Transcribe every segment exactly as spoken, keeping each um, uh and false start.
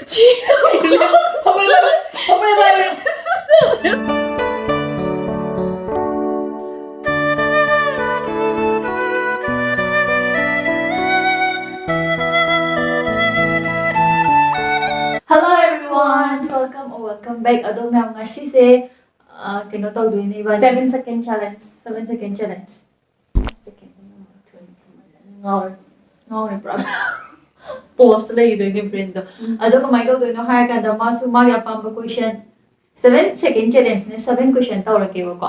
Hello everyone, welcome or welcome back. ꯑꯗꯣ ꯃꯌꯥꯝ, ꯉꯁꯤꯁꯦ ꯑ, ꯀꯩꯅꯣ ꯇꯧꯗꯣꯏꯅꯦ ꯏꯕꯥꯅꯤ. Seven second challenge. Seven second challenge. Second. ꯉꯥꯎꯔꯦ, ꯉꯥꯎꯔꯦ ꯄꯨꯔꯥ. Pause ꯂꯩꯈꯤꯗꯣꯏꯅꯦ brain ꯗꯣ. ꯎꯝ. ꯑꯗꯣ ꯀꯃꯥꯏꯅ ꯇꯧꯗꯣꯏꯅꯣ ꯍꯥꯏꯔꯀꯥꯟꯗ, ꯃꯥꯁꯨ ꯃꯥꯒꯤ ꯑꯄꯥꯝꯕ question, seven second challenge ꯅꯦ, seven question ꯇꯧꯔꯛꯀꯦꯕꯀꯣ.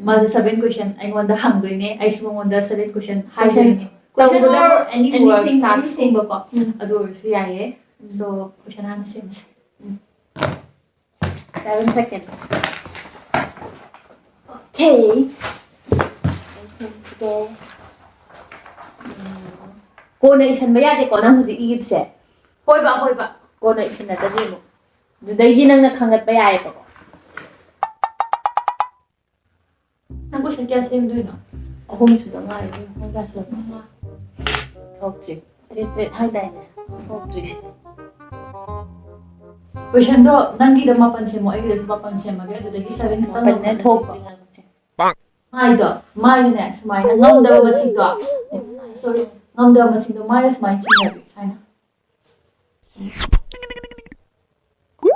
ꯃꯥꯁꯨ seven question ꯑꯩꯉꯣꯟꯗ ꯍꯪꯗꯣꯏꯅꯦ, ꯑꯩꯁꯨ ꯃꯉꯣꯟꯗ seven question ꯍꯥꯏꯗꯣꯏꯅꯦ. Question ꯇꯧꯕꯗ or any word, anything, task anything. ꯀꯨꯝꯕꯀꯣ. ꯎꯝ. ꯑꯗꯨ ꯑꯣꯏꯔꯁꯨ ꯌꯥꯏꯌꯦ꯫ ꯎꯝ. So question ꯍꯥꯟꯅ ꯁꯦꯝꯃꯁꯦ. ꯎꯝ. Seven second. Okay. ꯑꯩ ꯁꯦꯝꯁꯤꯀꯣ꯫ ꯎꯝ. ꯀꯣꯟꯅ ꯏꯁꯟꯕ ꯌꯥꯗꯦꯀꯣ, ꯅꯪ ꯍꯧꯖꯤꯛ ꯏꯕꯁꯦ? ꯍꯣꯏꯕ, ꯍꯣꯏꯕ꯫ ꯀꯣꯟꯅ ꯏꯁꯟꯅꯗꯕꯤ ꯑꯃꯨꯛ꯫ ꯑꯗꯨꯗꯩꯗꯤ ꯅꯪꯅ ꯈꯪꯒꯠꯄ ꯌꯥꯏꯌꯦꯕꯀꯣ꯫ ꯅꯪ question ꯀꯌꯥ ꯁꯦꯝꯗꯣꯏꯅꯣ? ꯑꯍꯨꯝ ꯁꯨꯗ ꯉꯥꯏꯔꯤ꯫ ꯅꯪ ꯀꯌꯥ ꯁꯨꯔꯒꯦ? ꯃꯉꯥ꯫ ꯊꯣꯛꯇ꯭ꯔꯤ꯫ ꯇꯔꯦꯠ ꯇꯔꯦꯠ ꯍꯥꯏꯗꯥꯏꯅꯦ? ꯊꯣꯛꯇ꯭ꯔꯤꯁꯦ꯫ Question ꯗꯣ ꯅꯪꯒꯤꯗ ꯃꯥꯄꯟ ꯁꯦꯝꯃꯣ, ꯑꯩꯒꯤꯗꯁꯨ ꯃꯥꯄꯟ ꯁꯦꯝꯃꯒꯦ, ꯑꯗꯨꯗꯒꯤ seven ꯈꯛꯇꯪ ꯃꯥꯄꯟꯅ ꯂꯧꯊꯣꯛꯑꯁꯤꯀꯣ꯫ ꯊꯣꯛꯇ꯭ꯔꯤ ꯉꯥꯏꯈꯣꯁꯦ꯫ ꯃꯥꯏꯗꯣ, ꯃꯥꯏꯗꯅꯦ, ꯁꯨꯃꯥꯏꯅ ꯉꯝꯗꯕ ꯃꯁꯤꯡꯗꯣ, sorry, ꯉꯝꯗꯕ ꯃꯁꯤꯡꯗꯣ ꯃꯥꯏꯗ ꯁꯨꯃꯥꯏꯅ ꯆꯤꯡꯅꯕꯤ, ꯁꯨꯃꯥꯏꯅ꯫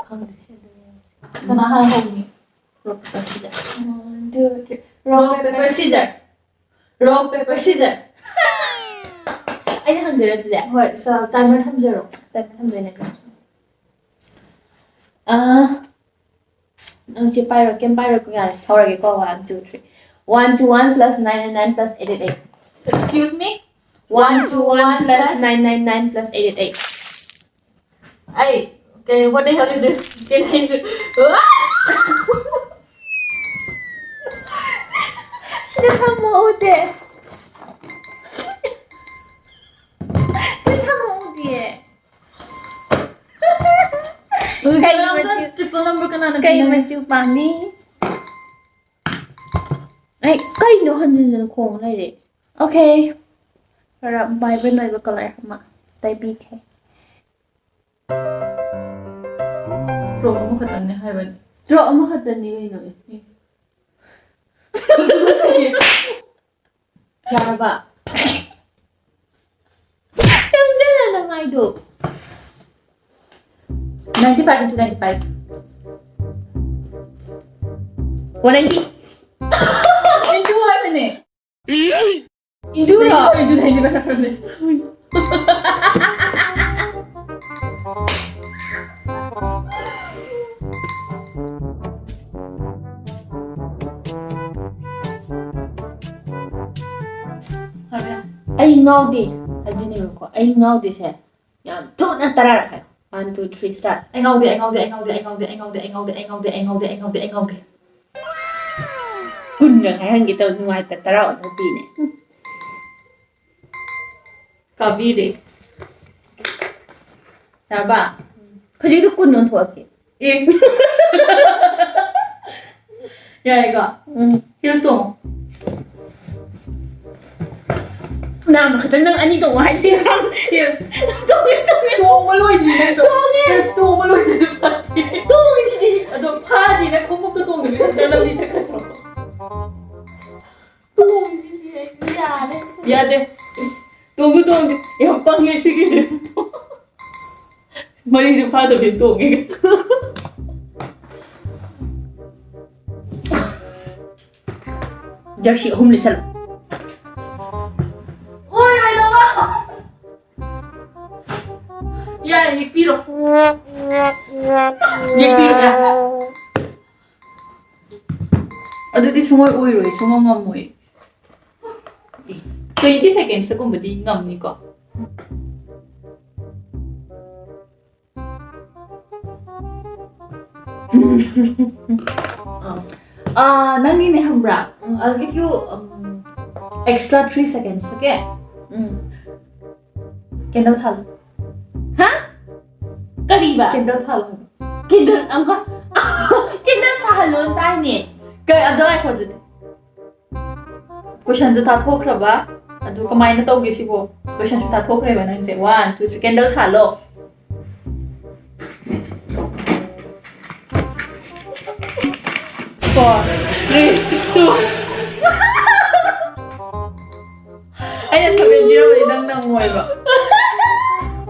ꯈꯪꯗꯦ, ꯁꯤ ꯑꯗꯨꯝ ꯌꯦꯡꯉꯁꯤ꯫ ꯀꯅꯥ ꯍꯥꯟꯅ ꯍꯧꯅꯤ? Rock, paper, scissor. One, two, three. Rock, paper, scissor. Rock, paper, scissor. ꯑꯩꯅ ꯍꯪꯗꯣꯏꯔꯣ ꯑꯗꯨꯗꯤ? ꯍꯣꯏ, ꯁ-, timer ꯊꯝꯖꯔꯣ꯫ Timer ꯊꯝꯗꯣꯏꯅꯦ꯫ ꯑꯥ, ꯅꯪ ꯁꯤ ꯄꯥꯏꯔꯣ, ꯀꯩꯝ ꯄꯥꯏꯔꯣ, ꯌꯥꯔꯦ, ꯍꯧꯔꯒꯦꯀꯣ, one, two, three. One two one plus nine nine nine plus eight eight eight. Excuse me? One two one plus nine nine nine plus eight eight eight. ꯑꯩ, ꯀꯩ, what the hell is this? ꯀꯩ ꯍꯥꯏꯅꯣ? ꯁꯤꯗ ꯊꯝꯃꯣ, ꯎꯗꯦ꯫ ꯁꯤꯗ ꯊꯝꯃꯣ, ꯎꯗꯤꯌꯦ꯫ ꯀꯩ ꯃꯆꯨ? Triple number ꯀꯅꯥꯅ ꯀꯩ ꯄꯤꯅꯒꯦ? ꯃꯆꯨ ꯄꯥꯝꯃꯤ? ꯑꯩ ꯀꯩꯅꯣ ꯍꯟꯖꯤꯟ ꯍꯟꯖꯤꯟ ꯈꯣꯡ ꯂꯩꯔꯦ? Okay, ꯈꯔ vibrant ꯑꯣꯏꯕ colour ꯑꯃ ꯇꯩꯕꯤꯒꯦ꯫ ꯇ꯭ꯔꯣꯛ ꯑꯃꯈꯛꯇꯪꯅꯦ ꯍꯥꯏꯕꯅꯤ꯫ ꯇ꯭ꯔꯣꯛ ꯑꯃꯈꯛꯇꯅꯤ ꯀꯩꯅꯣ꯫ ꯌꯥꯔꯕ? ꯆꯪꯁꯤꯜꯂ ꯅꯃꯥꯏꯗꯣ꯫ Ninety five into ninety five. One ninety. Into ꯍꯥꯏꯕꯅꯦ꯫ Into ꯔꯣ? Into ninety five ꯍꯥꯏꯕꯅꯦ꯫ ꯑꯩ ꯉꯥꯎꯗꯦ ꯍꯥꯏꯗꯣꯏꯅꯦꯕꯀꯣ꯫ ꯑꯩ ꯉꯥꯎꯗꯦꯁꯦ ꯌꯥꯝ ꯊꯨꯅ ꯇꯔꯥꯔꯛ ꯍꯥꯏꯌꯣ꯫ One, two, three, start. ꯑꯩ ꯉꯥꯎꯗꯦ, ꯑꯩ ꯉꯥꯎꯗꯦ, ꯑꯩ ꯉꯥꯎꯗꯦ, ꯑꯩ ꯉꯥꯎꯗꯦ, ꯑꯩ ꯉꯥꯎꯗꯦ, ꯑꯩ ꯉꯥꯎꯗꯦ, ꯑꯩ ꯉꯥꯎꯗꯦ, ꯑꯩ ꯉꯥꯎꯗꯦ, ꯑꯩ ꯉꯥꯎꯗꯦ꯫ ꯀꯨꯟꯒ ꯍꯥꯏꯍꯟꯒꯦ ꯇꯧ, ꯅꯨꯡꯉꯥꯏꯇ ꯇꯔꯥ ꯑꯣꯟꯊꯣꯛꯄꯤꯅꯦ꯫ ꯀꯥꯕꯤꯔꯦ꯫ ꯌꯥꯔꯕ? ꯍꯧꯖꯤꯛꯇꯣ ꯀꯨꯟ ꯑꯣꯟꯊꯣꯛꯑꯒꯦ꯫ ꯑꯦ꯫ ꯌꯥꯔꯦꯀꯣ? ꯎꯝ꯫ Heels ꯇꯣꯡꯉꯣ꯫ ꯅꯥꯝꯃ ꯈꯛꯇꯪ ꯅꯪ ꯑꯅꯤ ꯇꯣꯡꯉꯣ ꯍꯥꯏꯗꯤ꯫ Heels꯫ ꯇꯣꯡꯉꯦ, ꯇꯣꯡꯉꯦ꯫ ꯇꯣꯡꯕ ꯂꯣꯏꯗ꯭ꯔꯤ ꯅꯪ꯫ ꯇꯣꯡꯉꯦ꯫ Heels ꯇꯣꯡꯕ ꯂꯣꯏꯗ꯭ꯔꯤ ꯑꯗꯨ ꯐꯥꯗꯦ꯫ ꯇꯣꯡꯉꯤꯁꯤꯗꯤ꯫ ꯑꯗꯣ ꯐꯥꯗꯦ ꯅꯪ ꯈꯣꯡꯎꯞꯇꯣ ꯇꯣꯡꯗꯕꯤ ꯅꯪ ꯂꯝꯕꯤ ꯆꯠꯈ꯭ꯔꯁꯨ꯫ ꯇꯣꯡꯉꯤꯁꯤꯗꯤ ꯑꯩ ꯌꯥꯔꯦ꯫ ꯌꯥꯗꯦ꯫ ꯏꯁ, ꯇꯣꯡꯗꯨ ꯇꯣꯡꯗꯦ꯫ ꯌꯥꯝ ꯄꯪꯉꯦ ꯁꯤꯒꯤꯁꯦ꯫ ꯃꯔꯤꯁꯨ ꯐꯥꯗꯕꯤ ꯇꯣꯡꯉꯦ꯫ Jersey ꯑꯍꯨꯝ ꯂꯤꯠꯁꯜꯂꯣ꯫ ꯑꯣꯏꯔꯣꯏꯗꯕ꯫ ꯌꯥꯔꯦ, ꯌꯦꯛꯄꯤꯔꯣ꯫ ꯌꯦꯛꯄꯤꯔꯣ, ꯌꯥꯔꯦ꯫ ꯑꯗꯨꯗꯤ ꯁꯨꯡꯑꯣꯏ ꯑꯣꯏꯔꯣꯏ, ꯁꯨꯡꯉꯝ ꯉꯝꯃꯣꯏ꯫ Twenty seconds ꯀꯨꯝꯕꯗꯤ ꯉꯝꯅꯤꯀꯣ꯫ ꯑꯥ, ꯅꯪꯒꯤꯅꯦ ꯈꯪꯕ꯭ꯔꯥ? ꯎꯝ, I'll give you, um, extra three seconds, okay? Um. Candle ꯊꯥꯜꯂꯣ꯫ ꯍꯥ? ꯀꯔꯤꯕ? Candle ꯊꯥꯜꯂꯣ ꯍꯥꯏꯕ꯫ Candle ꯑꯃꯨꯛꯀ? Candle ꯁꯥꯍꯜꯂꯣ ꯇꯥꯏꯅꯦ꯫ ꯀꯩ, ꯑꯗꯣ ꯉꯥꯏꯈꯣ ꯑꯗꯨꯗꯤ꯫ Questionꯁꯨ ꯇꯥꯊꯣꯛꯈ꯭ꯔꯕ, ꯑꯗꯨ ꯀꯃꯥꯏꯅ ꯇꯧꯒꯦ ꯁꯤꯕꯣ? Questionꯁꯨ ꯇꯥꯊꯣꯛꯈ꯭ꯔꯦꯕ ꯅꯪꯁꯦ꯫ One, two, three, candle ꯊꯥꯜꯂꯣ꯫ Three, two. ꯑꯩꯅ seven ꯄꯤꯔꯝꯕꯗꯤ ꯅꯪ ꯅꯪꯉꯣꯏꯕ꯫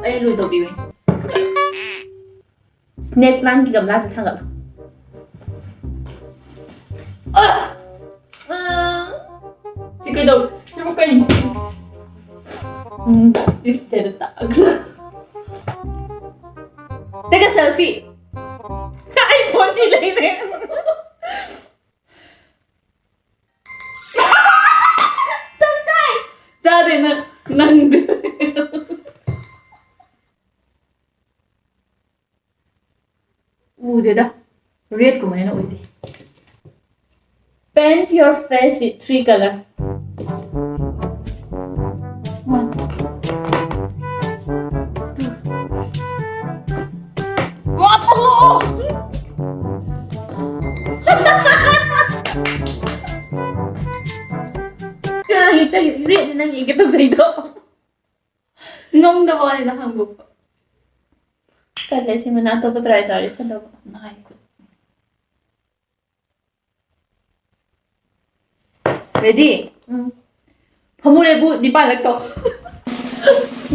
ꯑꯩ ꯂꯨ ꯇꯧꯕꯤꯕꯅꯤ꯫ Snake plantꯀꯤ ꯒꯝꯂꯥꯁꯦ ꯊꯥꯡꯒꯠꯂꯣ꯫ ꯑ! ꯁꯤ ꯀꯩꯗꯧ-, ꯁꯤꯕꯨ ꯀꯩꯅꯣ? ꯎꯝ, this is the tax. Take a selfie. ꯑꯩ ꯐꯣꯟꯁꯤ ꯂꯩꯔꯦ꯫ ꯆꯥꯛ ꯆꯥꯏ꯫ ꯆꯥꯗꯦ ꯅꯪ, ꯅꯪꯗꯤ꯫ ꯎꯗꯦꯗ꯫ Redꯀꯨꯝꯕꯅ ꯎꯗꯦ꯫ Paint your face with three color. One, two. ꯋꯥ ꯊꯣꯛꯂꯛꯑꯣ! ꯀꯅꯥ ꯌꯦꯛꯆꯒꯦ? Redꯅꯦ ꯅꯪ ꯌꯦꯛꯀꯦ ꯇꯧꯖꯩꯗꯣ꯫ ꯉꯝꯗꯕ ꯋꯥꯅꯤꯗ ꯍꯪꯗꯣꯛꯄ꯫ ꯇꯜꯂꯦ, ꯁꯤ ꯃꯅꯥ ꯑꯇꯣꯞꯄ try ꯇꯧꯔꯗꯤ ꯐꯗꯧꯕ꯫ ꯅꯥꯏ ꯈꯨꯠ꯫ Ready? ꯎꯝ꯫ ꯐꯃꯨ ꯂꯦꯞꯄꯨ, ꯅꯤꯄꯥꯟꯂꯛ ꯇꯧ꯫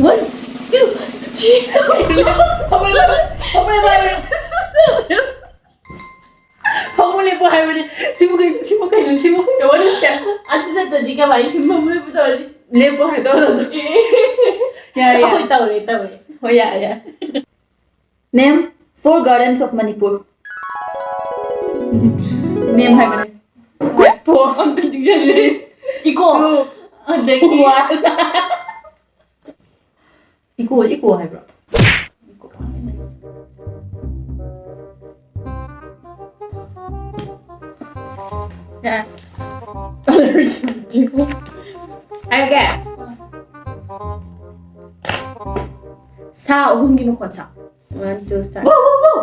One, two, three. ꯐꯃꯨ ꯂꯦꯞꯄꯨ, ꯐꯃꯨ ꯂꯦꯞꯄꯨ ꯍꯥꯏꯕꯅꯤ꯫ ꯐꯃꯨ ꯂꯦꯞꯄꯨ ꯍꯥꯏꯕꯅꯤ꯫ ꯁꯤꯕꯨ ꯀꯩꯅꯣ, ꯁꯤꯕꯨ ꯀꯩꯅꯣ, ꯁꯤꯕꯨ ꯀꯩꯅꯣ? What is that? ꯑꯗꯨ ꯅꯠꯇ꯭ꯔꯗꯤ ꯀꯃꯥꯏꯅ ꯁꯤ ꯐꯃꯨ ꯂꯦꯞꯄꯨ ꯇꯧꯔꯤ? ꯂꯦꯞꯄꯨ ꯍꯥꯏꯗꯣ ꯑꯗꯨꯝ꯫ ꯌꯥꯔꯦ, ꯌꯥꯔꯦ꯫ ꯑꯩꯈꯣꯏ ꯇꯧꯔꯦ, ꯇꯧꯔꯦ꯫ ꯍꯣꯏ, ꯌꯥꯔꯦ, ꯌꯥꯔꯦ꯫ Name four gardens of Manipur. Name ꯍꯥꯏꯕꯅꯦ꯫ ꯐꯣꯔ ꯑꯝꯇ ꯅꯤꯡꯁꯤꯡꯗꯦ꯫ ꯏꯀꯣ꯫ ꯇꯨ꯫ ꯑꯗꯒꯤ ꯋꯥꯟ꯫ ꯏꯀꯣ, ꯏꯀꯣ ꯍꯥꯏꯕ꯭ꯔꯣ? ꯏꯀꯣ ꯍꯥꯏꯕꯅꯦ꯫ ꯌꯥꯔꯦ꯫ ꯍꯥꯏꯔꯒꯦ꯫ ꯁꯥ ꯑꯍꯨꯝꯒꯤ ꯃꯈꯣꯟ ꯁꯥ꯫ One, two, start. ꯋꯣ, ꯋꯣ, ꯋꯣ!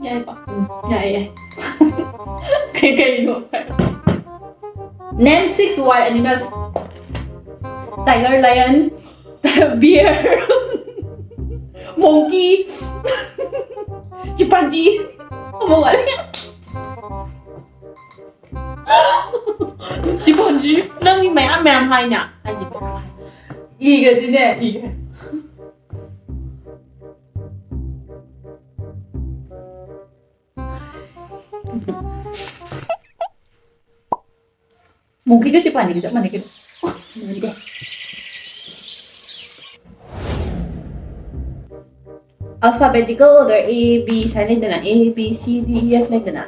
ꯌꯥꯏꯀꯣ? ꯎꯝ, ꯌꯥꯏ, ꯌꯥꯏ꯫ ꯀꯩ ꯀꯩꯅꯣ? Name six wild animals. Tiger, lion, bear. Monkey. Chimpanzee. ꯑꯃ ꯋꯥꯠꯂꯤ꯫ Chimpanzee꯫ ꯅꯪꯗꯤ ꯃꯌꯥꯝ ꯃꯌꯥꯝ ꯍꯥꯏꯅ꯫ ꯑꯩꯁꯦ ꯃꯌꯥꯝ ꯍꯥꯏ꯫ ꯏꯒꯗꯤꯅꯦ, ꯏꯒ꯫ Monkey ꯒ chimpanzee ꯒ ꯆꯞ ꯃꯥꯟꯅꯩ ꯀꯩꯅꯣ꯫ ꯃꯥꯟꯅꯗꯦ꯫ Alphabetical order A, B ꯁꯨꯃꯥꯏꯅ ꯂꯩꯗꯅ, A, B, C, D, E, F ꯂꯩꯗꯅ꯫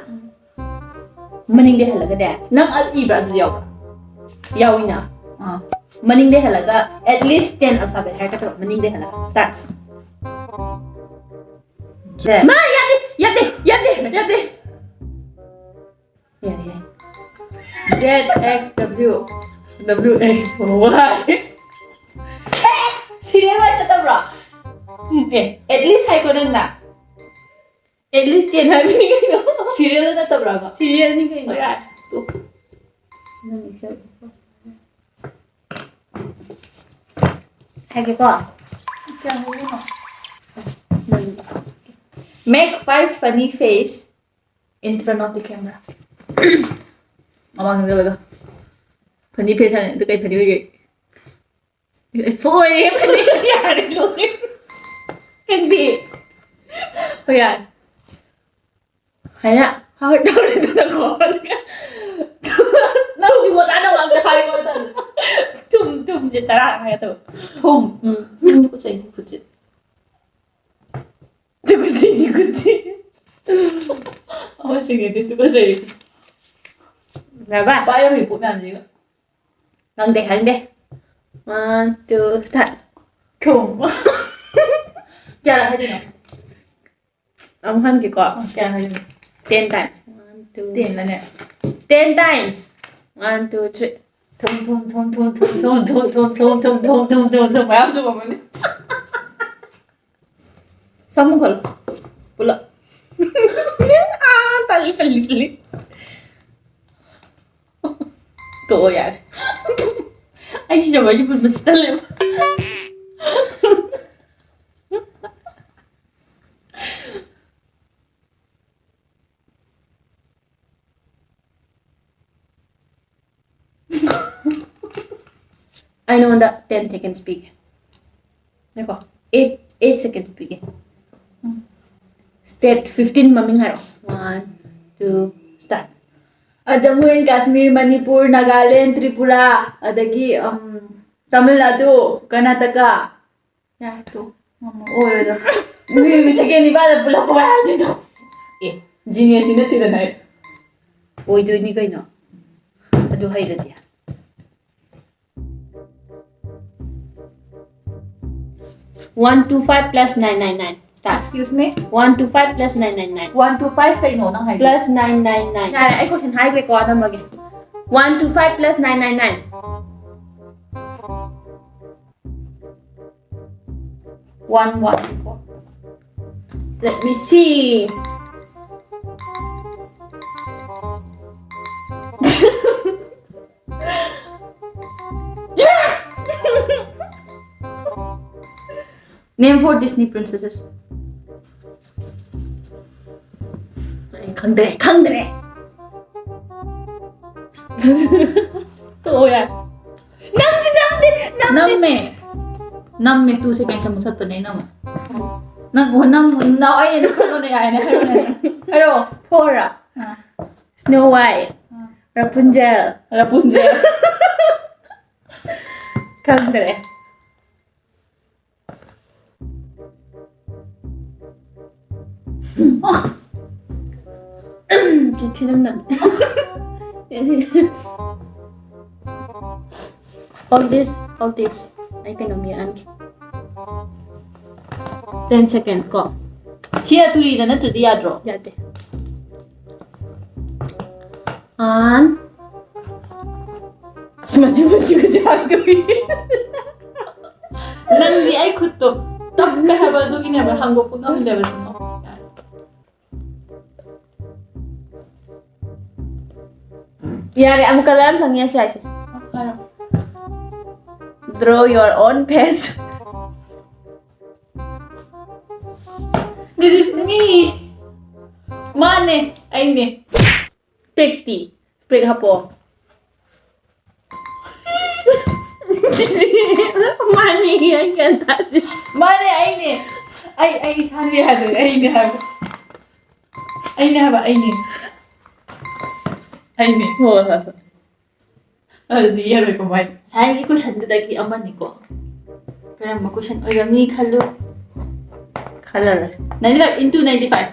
ꯃꯅꯤꯡꯗꯩ ꯍꯜꯂꯒꯅꯦ꯫ ꯅꯪ ꯑꯜ ꯏꯕ꯭ꯔꯥ? ꯑꯗꯨꯗꯤ ꯌꯥꯎꯕ꯭ꯔꯥ? ꯌꯥꯎꯏꯅ꯫ ꯑꯥ꯫ ꯃꯅꯤꯡꯗꯩ ꯍꯜꯂꯒ at least ten alphabet ꯍꯥꯏꯔꯛꯀꯗꯕ, ꯃꯅꯤꯡꯗꯩ ꯍꯜꯂꯒ꯫ Starts. ꯃꯥ, ꯌꯥꯗꯦ, ꯌꯥꯗꯦ, ꯌꯥꯗꯦ, ꯌꯥꯗꯦ꯫ ꯌꯥꯔꯦ, ꯌꯥꯔꯦ꯫ Z, X, W, W, X, Y꯫ A, serial wise ꯅꯠꯇꯕ꯭ꯔꯣ? Um, A. At least ꯍꯥꯏꯀꯣ ꯅꯪꯅ꯫ At least ten ꯍꯥꯏꯕꯅꯤ ꯀꯩꯅꯣ꯫ Serial ꯅꯠꯇꯕ꯭ꯔꯕ? Serial ꯅꯤ ꯀꯩꯅꯣ꯫ ꯑꯣ, ꯌꯥꯔꯦ꯫ ꯇꯣꯛ꯫ ꯅꯪ ꯏꯆꯜ꯫ ꯍꯥꯏꯒꯦꯀꯣ꯫ ꯀꯌꯥ ꯍꯥꯏꯔꯤꯅꯣ? Make five funny face in front of the camera. ꯃꯃꯥꯡꯗ ꯆꯠꯂꯒ꯫ Funny face ꯍꯥꯏꯅ ꯑꯗꯨ ꯀꯩ funny ꯑꯣꯏꯒꯦ? ꯂꯣꯏꯔꯦ, ꯌꯥꯔꯦ, ꯂꯣꯏꯔꯦ꯫ ꯈꯪꯗꯦ꯫ ꯍꯣꯏ, ꯌꯥꯔꯦ꯫ ꯍꯥꯏꯅ ꯍꯥꯔꯠ ꯇꯧꯔꯦꯗꯅꯀꯣ꯫ ꯅꯪꯗꯤ ꯃꯆꯥ ꯅꯃꯥꯡꯗ ꯍꯥꯏꯌꯣ ꯇꯜꯂꯦ꯫ ꯊꯨꯝ, ꯊꯨꯝꯁꯦ ꯇꯔꯥ ꯍꯥꯏꯒꯗꯕ꯫ ꯊꯨꯝ꯫ ꯎꯝ꯫ ꯇꯨꯀꯠꯆꯩ, ꯇꯨꯀꯠꯆꯩ꯫ ꯇꯨꯀꯠꯆꯩ, ꯇꯨꯀꯠꯆꯩ꯫ ꯑꯩꯈꯣꯏ ꯁꯤꯒꯦꯁꯦ ꯇꯨꯀꯠꯆꯩ꯫ ꯌꯥꯔꯕ? ꯄꯥꯏꯔꯝꯃꯤ ꯄꯣꯠ ꯃꯌꯥꯝꯁꯤꯒ꯫ ꯈꯪꯗꯦ, ꯈꯪꯗꯦ꯫ One, two, start. ꯊꯨꯝ꯫ ꯀꯌꯥꯔꯛ ꯍꯥꯏꯗꯣꯏꯅꯣ? ꯑꯃꯨꯛ ꯍꯟꯒꯦꯀꯣ꯫ ꯑꯣ, ꯀꯌꯥꯔꯛ ꯍꯥꯏꯗꯣꯏꯅꯣ? Ten times. One, two. Ten ꯂꯅꯦ? Ten times. One, two, three. ꯊꯨꯝ, ꯊꯨꯝ, ꯊꯨꯝ, ꯊꯨꯝ, ꯃꯌꯥꯝ ꯆꯨꯝꯃꯝꯃꯅꯤ꯫ ꯁꯝ ꯄꯨꯟꯈꯠꯂꯣ꯫ ꯄꯨꯂꯞ꯫ ꯑꯥ, ꯇꯜꯂꯤ, ꯇꯜꯂꯤ, ꯇꯜꯂꯤ꯫ ꯇꯣꯛꯑꯣ ꯌꯥꯔꯦ꯫ ꯑꯩ ꯁꯤ ꯖꯕꯔꯁꯤ ꯄꯨꯟꯕꯁꯤ ꯇꯜꯂꯦꯕ꯫ ꯑꯩ ꯅꯉꯣꯟꯗ ten seconds ꯄꯤꯒꯦ꯫ ꯉꯥꯏꯈꯣ꯫ Eight, eight seconds ꯄꯤꯒꯦ꯫ ꯎꯝ꯫ State fifteen ꯃꯃꯤꯡ ꯍꯥꯏꯔꯛꯑꯣ꯫ One, two, start. ꯑ, ꯖꯝꯃꯨ ꯑꯦꯟ ꯀꯥꯁꯃꯤꯔ, ꯃꯅꯤꯄꯨꯔ, ꯅꯥꯒꯥꯂꯦꯟ, ꯇ꯭ꯔꯤꯄꯨꯔꯥ, ꯑꯗꯒꯤ, ꯎꯝ, ꯇꯥꯃꯤꯜ ꯅꯥꯗꯨ, ꯀꯔꯅꯥꯇꯀꯥ꯫ ꯌꯥꯔꯦ, ꯇꯣꯛꯑꯣ꯫ ꯉꯝꯃꯣ-, ꯑꯣꯏꯔꯣꯏꯗ꯫ ꯃꯤ, ꯃꯤ second ꯅꯤꯄꯥꯟꯗ ꯄꯨꯂꯞ ꯀꯃꯥꯏ ꯍꯥꯏꯗꯣꯏꯅꯣ? ꯑꯦ, genius ꯇꯤ ꯅꯠꯇꯦꯗꯅ ꯑꯩ꯫ ꯑꯣꯏꯗꯣꯏꯅꯤ ꯀꯩꯅꯣ꯫ ꯑꯗꯨ ꯍꯩꯔꯗꯤ꯫ One two five plus nine nine nine. Start. Excuse me? One two five plus nine nine nine. One two five ꯀꯩꯅꯣ ꯅꯪ ꯍꯥꯏꯗꯣ? Plus nine nine nine. ꯌꯥꯔꯦ, ꯑꯩ question ꯍꯥꯏꯈ꯭ꯔꯦꯀꯣ, ꯅꯝꯃꯒꯦ꯫ One two five plus nine nine nine. One one four. Let me see. Name four Disney princesses. ꯑꯩ ꯈꯪꯗ꯭ꯔꯦ, ꯈꯪꯗ꯭ꯔꯦ꯫ ꯇꯣꯛꯑꯣ ꯌꯥꯔꯦ꯫ ꯅꯝꯗꯤ ꯅꯝꯗꯦ, ꯅꯝꯗꯦ꯫ ꯅꯝꯃꯦ꯫ ꯅꯝꯃꯦ, two seconds ꯑꯃꯨꯛ ꯁꯠꯄꯅꯦ ꯑꯩꯅ ꯑꯃꯨꯛ꯫ ꯅꯪ, ꯑꯣ, ꯅꯪ, ꯅꯪ, ꯑꯩ ꯑꯗꯨꯝ ꯈꯜꯂꯣꯅꯦ, ꯌꯥꯔꯦꯅꯦ, ꯍꯥꯏꯔꯣꯅꯦ꯫ ꯍꯥꯏꯔꯣ꯫ Four ꯔ? ꯑꯥ꯫ Snow White, ꯑꯥ꯫ Rapunzel. Rapunzel꯫ ꯈꯪꯗ꯭ꯔꯦ꯫ ꯆꯤꯊꯤ ꯑꯗꯨꯝ ꯅꯝꯃꯦ꯫ Hold this, hold this. ꯑꯩ ꯀꯩꯅꯣꯝ ꯌꯦꯛꯑꯟꯒꯦ꯫ Ten seconds ꯀꯣ꯫ ꯁꯤ ꯑꯇꯨꯔꯤꯗ ꯅꯠꯇ꯭ꯔꯗꯤ ꯌꯥꯗ꯭ꯔꯣ? ꯌꯥꯗꯦ꯫ ꯑꯥꯟ꯫ ꯃꯆꯨ ꯃꯆꯨ ꯃꯆꯨ ꯍꯥꯏꯗꯣꯛꯏ꯫ ꯅꯪꯗꯤ ꯑꯩ ꯈꯨꯠꯇꯣ ꯇꯞꯄꯦ ꯍꯥꯏꯕ, ꯑꯗꯨꯒꯤꯅꯦꯕ ꯍꯥꯡꯗꯣꯛꯄ ꯉꯝꯗꯦꯕ ꯁꯤꯃ꯫ ꯌꯥꯔꯦ, ꯑꯃꯨꯛ colour ꯑꯃ ꯐꯪꯉꯦ ꯁꯤ ꯍꯥꯏꯁꯦ꯫ ꯍꯥꯏꯔꯣ꯫ Draw your own face. This is me. ꯃꯥꯅꯦ, ꯑꯩꯅꯦ꯫ Spec T? Spec ꯍꯥꯞꯄꯣ꯫ ꯃꯥꯅꯦ, ꯑꯩ ꯒ꯭ꯌꯥꯟ ꯇꯥꯗꯦ꯫ ꯃꯥꯅꯦ, ꯑꯩꯅꯦ꯫ ꯑꯩ, ꯑꯩ ꯏꯁꯥꯅ ꯌꯥꯗ꯭ꯔꯦ꯫ ꯑꯩꯅꯦ ꯍꯥꯏꯕ꯫ ꯑꯩꯅꯦ ꯍꯥꯏꯕ, ꯑꯩꯅꯦ꯫ ꯑꯩꯅꯦ꯫ ꯍꯣꯏ, ꯍꯣꯏ, ꯍꯣꯏ꯫ ꯑꯗꯨꯗꯤ ꯌꯥꯔꯣꯏꯀꯣ, ꯃꯥꯏ꯫ ꯉꯁꯥꯏꯒꯤ questionꯗꯨꯗꯒꯤ ꯑꯃꯅꯤꯀꯣ꯫ ꯀꯔꯝꯕ question ꯑꯣꯏꯔꯝꯅꯤ ꯈꯜꯂꯨ꯫ ꯈꯜꯂꯔꯣꯏ꯫ Ninety five into ninety five꯫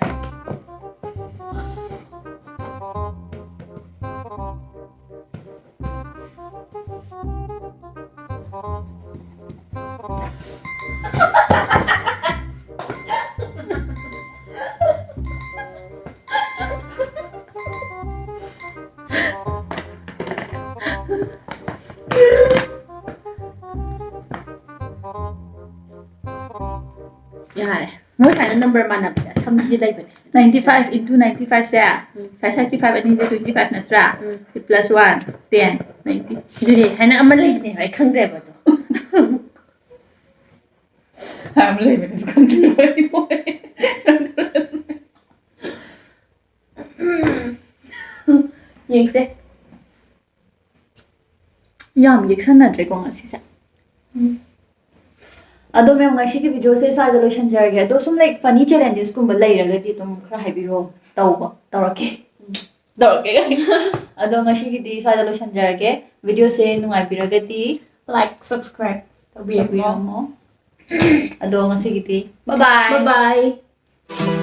ꯌꯥꯔꯦ꯫ ꯃꯣꯏ ꯁꯨꯃꯥꯏꯅ number ꯃꯥꯟꯅꯕꯁꯦ ꯑꯁꯝꯕꯤꯗꯤ ꯂꯩꯕꯅꯦ꯫ Ninety five into ninety five ꯁꯦ, ꯎꯝ꯫ Side side ꯀꯤ five ꯑꯅꯤꯁꯦ twenty five ꯅꯠꯇ꯭ꯔꯥ? ꯎꯝ꯫ Six plus one, ten, ninety꯫ ꯑꯗꯨꯅꯦ, ꯁꯨꯃꯥꯏꯅ ꯑꯃ ꯂꯩꯕꯅꯦꯕ, ꯑꯩ ꯈꯪꯗ꯭ꯔꯦꯕ ꯑꯗꯣ꯫ ꯑꯃ ꯂꯩꯕꯅꯦ, ꯑꯗꯨ ꯈꯪꯗ꯭ꯔꯦꯕ ꯑꯩ꯫ ꯌꯦꯡꯁꯦ꯫ ꯌꯥꯝ ꯌꯦꯛꯁꯟꯅꯗ꯭ꯔꯦꯀꯣ ꯉꯁꯤꯁꯦ꯫ ꯎꯝ꯫ ꯑꯗꯣ ꯃꯦꯝ, ꯉꯁꯤꯒꯤ videoꯁꯦ ꯁ꯭ꯋꯥꯏꯗ ꯂꯣꯏꯁꯤꯟꯖꯔꯒꯦ꯫ ꯑꯗꯣ ꯁꯨꯝ, like, funny challengesꯀꯨꯝꯕ ꯂꯩꯔꯒꯗꯤ ꯑꯗꯨꯝ ꯈꯔ ꯍꯥꯏꯕꯤꯔꯛꯑꯣ꯫ ꯇꯧꯕ, ꯇꯧꯔꯛꯀꯦ꯫ ꯎꯝ꯫ ꯇꯧꯔꯛꯀꯦ꯫ ꯑꯗꯣ ꯉꯁꯤꯒꯤꯗꯤ ꯁ꯭ꯋꯥꯏꯗ ꯂꯣꯏꯁꯤꯟꯖꯔꯒꯦ꯫ Videoꯁꯦ ꯅꯨꯡꯉꯥꯏꯕꯤꯔꯒꯗꯤ like, subscribe ꯇꯧꯕꯤꯔꯝꯃꯣ꯫ ꯇꯧꯕꯤꯔꯝꯃꯣ꯫ ꯑꯗꯣ ꯉꯁꯤꯒꯤꯗꯤ bye bye꯫ Bye bye꯫